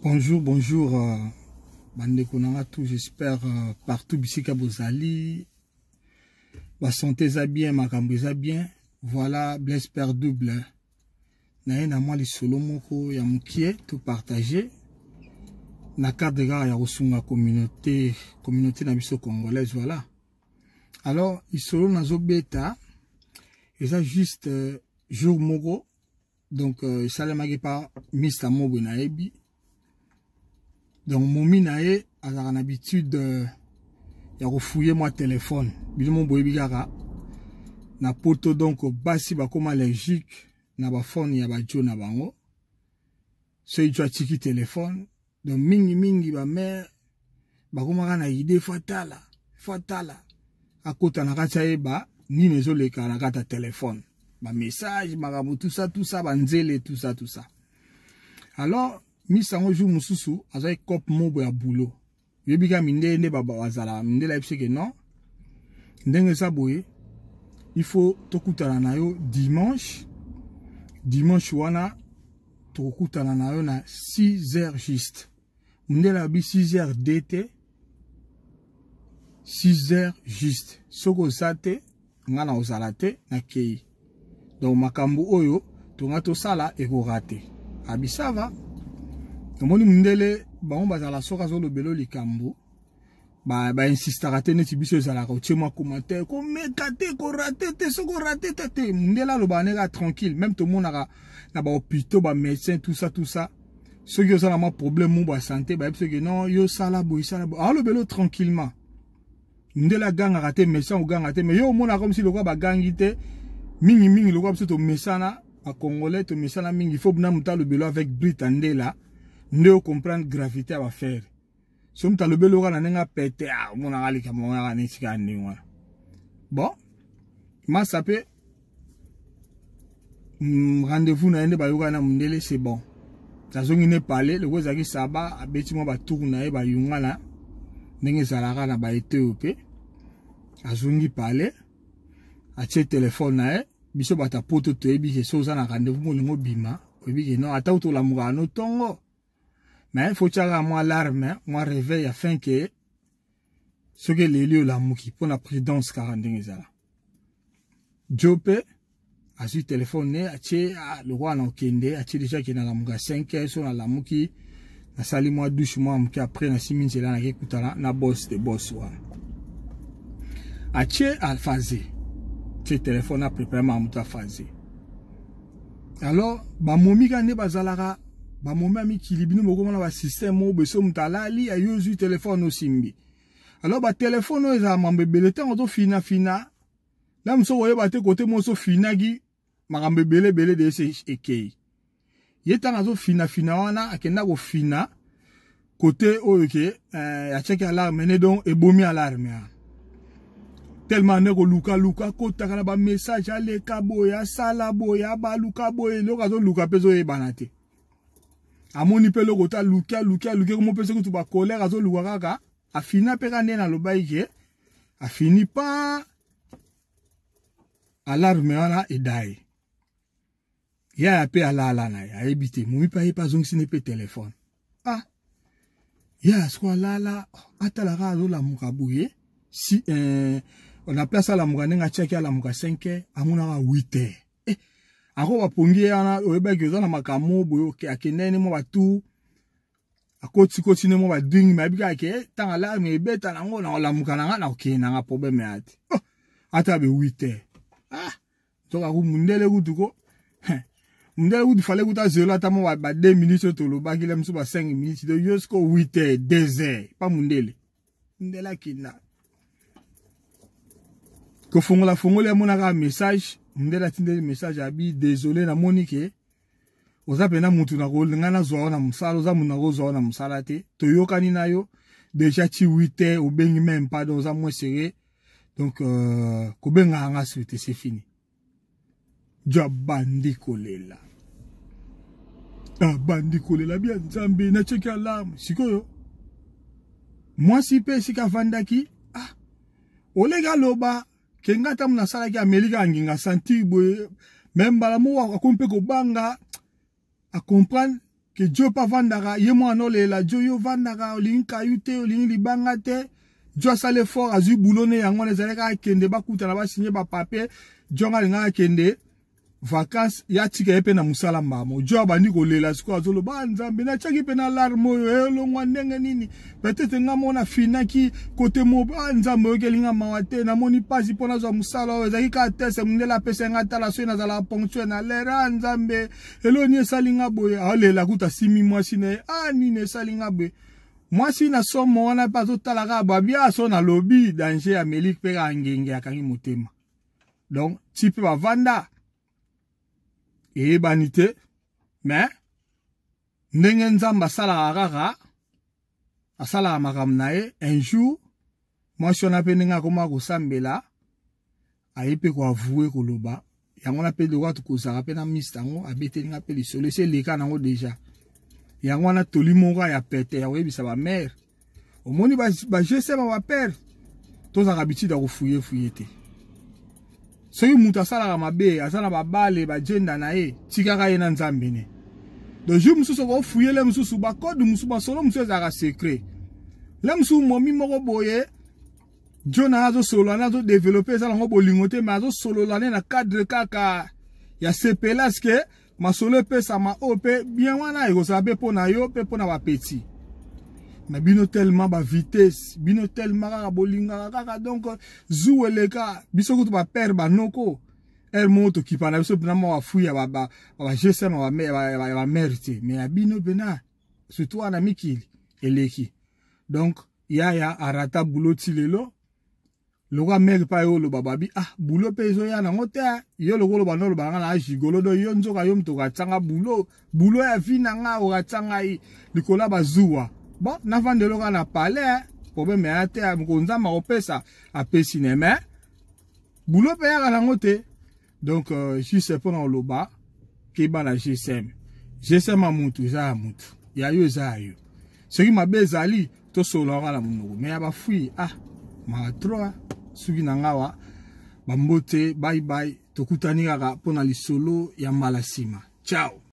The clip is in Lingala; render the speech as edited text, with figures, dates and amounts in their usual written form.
Bonjour, bonjour, bandeko na nga tout, j'espère partout bisika bozali, ba santé eza bien, makambo eza bien. Voilà, Blaise Père Double. Na ye na mwa lisolo moko ya mokie to partager na cadre kaka ya kosunga communauté, communauté na biso congolaise, voilà. Alors, lisolo nazobeta eza juste jour moko. Donc esalemaki pa Mr Mobwe nayebi. Donc momi na ye azalaka na habitude ya kofouiller mwa telefone. Bino mo boyebi kaka na poto, donc basi bakoma allergique na bafone ya bajo na bango. Soki jo atiki telefone, donc mingi mingi ba mère bakomaka na idée fatala fatala akota na kati ayeba nini ezoleka na kati ya telefone, ba message, makambo tout ça tout ça, banzele tout ça tout ça. Alors misango jour mosusu azwaki cope mobo ya boulot, yoyebi kaka mindele nde bazalaka mindele, ayebisi ke non, ndenge eza boye, il faut tokutana na yo dimanche. Dimanche wana tokokutana na yo na 6 heures juste. Mondele abi 6 heures dt, 6 heures juste. Soki oza te, nga na ozala te, nakei. Donc makambo oyo tonga tosala ekorate. Abi ça va. Omoni mondele bango bazala soki azolobela likambo ba insistaka te neti biso ezalaka otie mwa commentaire, komeka te, korate te, soki orate te te. Mondele alobaka ndenge kaka tranquille. Même tomonaka na bahôpitaux, bamédecin, tout ça tout ça, soki oza na mwa problème mo ya santé, bayebi soki non, yo sala boye, sala boye, alobela tranquillement. Ndele agangaka te, médecin oganga te, mais yo omonaka comme si lokola bagangi te. Mingimingi lokola biso tomesana, bacongolais tomesana mingi, faut buna moto alobelo avec brita ndela nde ocomprendre gravité ya baaffaire. So moto alobeli oka na ndenge apete, omonaka likambo kaka neti kaka ndenge wana. Bon, masa mpe rendez-vous na ye nde bayokani na mondele, c'est bon. Azongi ne pale loko ezalaki saba, abeti mwa batour na ye bayunga na ndenge ezalaka na baete oyo mpe azongi pale, atie telefone na ye. Biso bato ya poto toyebi ke so oza na rendez-vous molingo obima, oyebi ke non, ata otolamukaka no ntongo, mais faut tiaka mwa alarme, mwa réveil, afin ke soki eleli olamuki, mpona prudence kaka ndenge ezala. Jo mpe azwi telefone ne atie lokola na okende, atie deja ke nalamuka 5 heures. So nalamuki, nasali mwa douche mwa moke, après nasimi nzela, nake kutana na boss de boss wana. Atie afaze, tie telefone, aprepare maka moto afaze. Alors bamomi kaka nde bazalaka bamomi ya mikili, bino bokomona basystème moko boye, so moto alali ayo ozwi telefone osimbi. Alors batelefone oyo ezala mambo ebele, ntango ozofinafina na mosu okoyeba te kote moso ofinaki makambo ebele ebele de ese ekei ye. Ntango azofinafina wana, akenda kofina kote oyo ke atiaki alarme ne, donc ebomi alarme wana tellement nde kolukaluka, akotaka na bamessage, aleka boye, asala boye, abaluka boye, eloko azoluka mpe ezoyebana te. Amoni mpe eloko te, aluki aluki aluki, komopesa kutu bacolere, azoluka kaka afina mpe kaka nde nalobaki ke afini pa alarme wana edaye. Yaya mpe alala na ye, ayebi te. Momi mpe aye mpe azongisi ne mpe telefone. Ah, yaya siko alala, atalaka, azolamuka boye si na place alamuka ndenge atiaki alamuka 5 heures, amonaka 8 heures. Ako bapongi ye wana, oyebaki oza na makambo boye, akendaki ne mwa batour, akotikoti ne mwa badingi, me ayebi kaka ke ntango alarme ebeta nango na olamuka na nga na kokende nanga, problème ya te. Oh, ata be 8 heures, ah, toka ku mundele kutu ko mundele kutu fale kutu azelo ata mwa ba 2 minutes oyo tolobaki la miso ba 5 minutes, donc yo siko 8 heures 2 heures pa mundele. Mundele akenda kofongola fongoli, amonaka message, mundele atindeli message, abi désolé, namoni ke oza mpena mutu na kolinga nazwa yo na mosala, oza mutu na kozwa yo na mosala te, toyokani na yo déjà ti 8 heures, obengi même pas, donc oza moins sérieux, donc kobengaka nga sur te, c'est fini. Jo abandi kolela, abandi kolela bia nzambe, natiaki alarme. Sikoyo mwasi mpe esika avandaki, ah, oleki aloba kenga ntango nasalaki, ameli kaka nginga sentir boye, me mbala moko akomi mpe kobanga, acomprendre. Ke Joe mpe avandaka ye mwana olela Joe, yo ovandaka olingi kayu te, olingi libanga te. Joe asali effort, azwi boulot ne yango wana ezalaki akende bakutana basinye bapapier. Joe nga alingaka akende vacances, ye atika ye mpe na mosala mbamo. Joe abandi kolela sikoyo, azoloba ah, Nzambe, natiaki mpe na alarme oyo elongwa ndenge nini? Peut-être nga moko nafinaki kote mo ah, Nzambe oyokeli nga mawa te, namoni mpasi mpo nazwa mosala oyo ezalaki kaka tese mondele apesa nga, tala soki nazalaka ponctuel na lere. Ah Nzambe, eloko nini esali nga boye? Aolela kuta asimi mwasi na ye, ah nini esali nga boye? Mwasi na somo wana mpe azotala kaka babia so nalobi danger ya melike mpe kaka ngenge akangi motema. Donc ti mpe bavanda eyebani te, mais ndenge Nzambe asalaka kaka, asalaka makambo na ye. Un jour mwasi wana mpe ndenge akoma kosambela, aye mpe koavoue koloba yango wana mpe lokola tokozala mpe na miste yango, abeteli nga mpe lisolo esi eleka nango deja. Yango wana toli moko ya pete ya koyebisa bamare, omoni bagsm ba bapere, tozalaka habitude ya kofuye fuye te. Soki moto asalaka mabe, aza na babale bajenda na ye, tikaka ye na Nzambe ne. Donc jour mosusu okofuyele mosusu bakode mosusu, basolo mosusu ezalaka secret. Le mosusu momi moko boye John azosolola ne azodevelope, eza nango bolingo te, mais azosolola ne na cadre kaka ya sepelas ke masolo epesama oyo mpe bien wana ekozala mpe mpo na yo mpe mpo na bapeti na bino. Tellement bavitesse bino, tellement kaka bolingaka kaka, donc zu eleka biso kutu bapere banoko ere moko tokipa na biso mpena mwa bafui ya bagsm ya bamare te, mais ya bino mpena surtout wana mikili eleki. Donc yaya arata boulot ti lelo lokola mare mpe aye oloba babi ah boulot mpe ezoya nango te. Yo lokola oloba nde oloba nga na gigolo do yo nzoka yo moto okatianga boulot, boulot ya vie na nga okatia ngai likolo ya bazuwa. Bon, navandelo kaka na palais, problème ya te, mokolo Nzambe akopesa apesi ne, mais boulot mpe yaka nango te. Donc juste mpona koloba keba na gsm. Gsm ya mutu eza ya mutu, ya yo eza ya yo. Soki mabe ezali, tosololaka na monoko, mais ya bafui ah maka trop. Soki na ngawa bambote, bye bye, tokutani kaka mpona lisolo ya mbala nsima. Ciao.